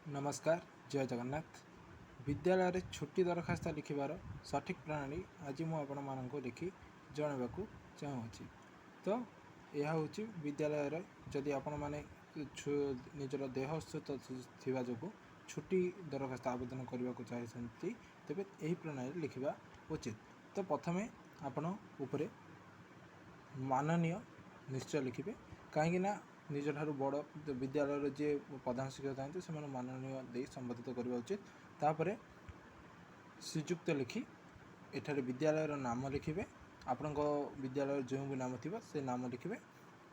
ନମସ୍କାର, ଜୟ ଜଗନ୍ନାଥ। ବିଦ୍ୟାଳୟରେ ଛୁଟି ଦରଖାସ୍ତ ଲେଖିବାର ସଠିକ୍ ପ୍ରଣାଳୀ ଆଜି ମୁଁ ଆପଣମାନଙ୍କୁ ଲେଖି ଜଣାଇବାକୁ ଚାହୁଁଅଛି। ତ ଏହା ହେଉଛି, ବିଦ୍ୟାଳୟରେ ଯଦି ଆପଣମାନେ ନିଜର ଦେହ ଅସୁସ୍ଥ ଥିବା ଯୋଗୁଁ ଛୁଟି ଦରଖାସ୍ତ ଆବେଦନ କରିବାକୁ ଚାହୁଁଛନ୍ତି, ତେବେ ଏହି ପ୍ରଣାଳୀରେ ଲେଖିବା ଉଚିତ। ତ ପ୍ରଥମେ ଆପଣ ଉପରେ ମାନନୀୟ ନିଶ୍ଚୟ ଲେଖିବେ, କାହିଁକିନା ନିଜଠାରୁ ବଡ଼ ବିଦ୍ୟାଳୟର ଯିଏ ପ୍ରଧାନ ଶିକ୍ଷକ ଥାଆନ୍ତି, ସେମାନେ ମାନନୀୟ ଦେଇ ସମ୍ବୋଧିତ କରିବା ଉଚିତ। ତାପରେ ଶ୍ରୀଯୁକ୍ତ ଲେଖି ଏଠାରେ ବିଦ୍ୟାଳୟର ନାମ ଲେଖିବେ। ଆପଣଙ୍କ ବିଦ୍ୟାଳୟର ଯେଉଁ ବି ନାମ ଥିବ, ସେ ନାମ ଲେଖିବେ,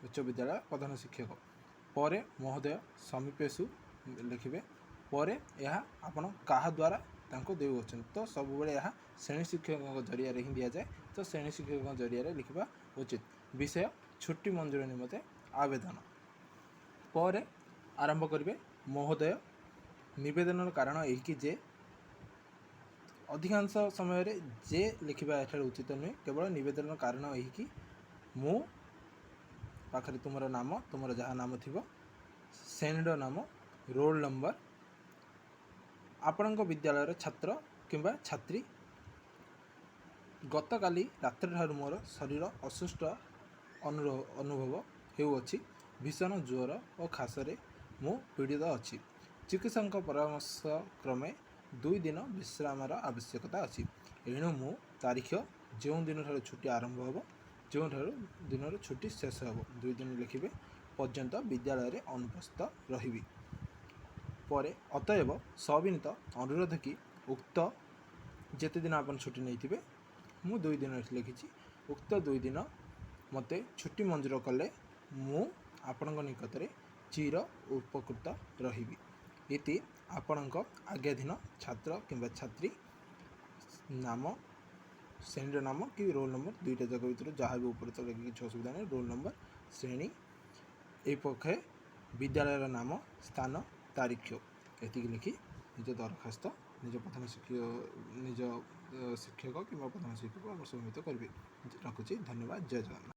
ଉଚ୍ଚ ବିଦ୍ୟାଳୟ ପ୍ରଧାନ ଶିକ୍ଷକ। ପରେ ମହୋଦୟ ସମୀପେଷୁ ଲେଖିବେ। ପରେ ଏହା ଆପଣ କାହା ଦ୍ୱାରା ତାଙ୍କୁ ଦେଉଅଛନ୍ତି? ତ ସବୁବେଳେ ଏହା ଶ୍ରେଣୀ ଶିକ୍ଷକଙ୍କ ଜରିଆରେ ହିଁ ଦିଆଯାଏ। ତ ଶ୍ରେଣୀ ଶିକ୍ଷକଙ୍କ ଜରିଆରେ ଲେଖିବା ଉଚିତ। ବିଷୟ, ଛୁଟି ମଞ୍ଜୁର ନିମନ୍ତେ ଆବେଦନ। ପରେ ଆରମ୍ଭ କରିବେ, ମହୋଦୟ, ନିବେଦନର କାରଣ ଏହିକି ଯେ। ଅଧିକାଂଶ ସମୟରେ ଯେ ଲେଖିବା ଏଠାରେ ଉଚିତ ନୁହେଁ। କେବଳ ନିବେଦନର କାରଣ ଏହିକି ମୁଁ ପାଖରେ ତୁମର ନାମ, ତୁମର ଯାହା ନାମ ଥିବ, ଶ୍ରେଣୀର ନାମ, ରୋଲ୍ ନମ୍ବର, ଆପଣଙ୍କ ବିଦ୍ୟାଳୟର ଛାତ୍ର କିମ୍ବା ଛାତ୍ରୀ, ଗତକାଲି ରାତ୍ରିଠାରୁ ମୋର ଶରୀର ଅସୁସ୍ଥ ଅନୁଭବ ହେଉଅଛି। ଭୀଷଣ ଜ୍ୱର ଓ ଖାସରେ ମୁଁ ପୀଡ଼ିତ ଅଛି। ଚିକିତ୍ସକଙ୍କ ପରାମର୍ଶ କ୍ରମେ 2 ଦିନ ବିଶ୍ରାମର ଆବଶ୍ୟକତା ଅଛି। ଏଣୁ ମୁଁ ତାରିଖ, ଯେଉଁ ଦିନଠାରୁ ଛୁଟି ଆରମ୍ଭ ହେବ, ଯେଉଁଠାରୁ ଦିନରୁ ଛୁଟି ଶେଷ ହେବ, 2 ଦିନ ଲେଖିବେ, ପର୍ଯ୍ୟନ୍ତ ବିଦ୍ୟାଳୟରେ ଅନୁପସ୍ଥିତ ରହିବି। ପରେ ଅତଏବ ସବିନୀତ ଅନୁରୋଧ କି ଉକ୍ତ ଯେତେ ଦିନ ଆପଣ ଛୁଟି ନେଇଥିବେ, ମୁଁ 2 ଦିନ ଏଠି ଲେଖିଛି, ଉକ୍ତ 2 ଦିନ ମୋତେ ଛୁଟି ମଞ୍ଜୁର କଲେ ମୁଁ ଆପଣଙ୍କ ନିକଟରେ ଚିର ଉପକୃତ ରହିବି। ଇତି ଆପଣଙ୍କ ଆଜ୍ଞାଧୀନ ଛାତ୍ର କିମ୍ବା ଛାତ୍ରୀ, ନାମ, ଶ୍ରେଣୀର ନାମ କି ରୋଲ୍ ନମ୍ବର, ଦୁଇଟା ଯାକ ଭିତରୁ ଯାହା ବି ଉପରେ ତଳେ କିଛି ଅସୁବିଧା ନାହିଁ। ରୋଲ୍ ନମ୍ବର, ଶ୍ରେଣୀ, ଏଇ ପକ୍ଷେ ବିଦ୍ୟାଳୟର ନାମ, ସ୍ଥାନ, ତାରିଖ, ଏତିକି ଲେଖି ନିଜ ଦରଖାସ୍ତ ନିଜ ପ୍ରଧାନ ଶିକ୍ଷକ, ନିଜ ଶିକ୍ଷକ କିମ୍ବା ପ୍ରଧାନ ଶିକ୍ଷକ ସବମିଟ କରିବେ। ରଖୁଛି, ଧନ୍ୟବାଦ, ଜୟ ଜଗନ୍ନାଥ।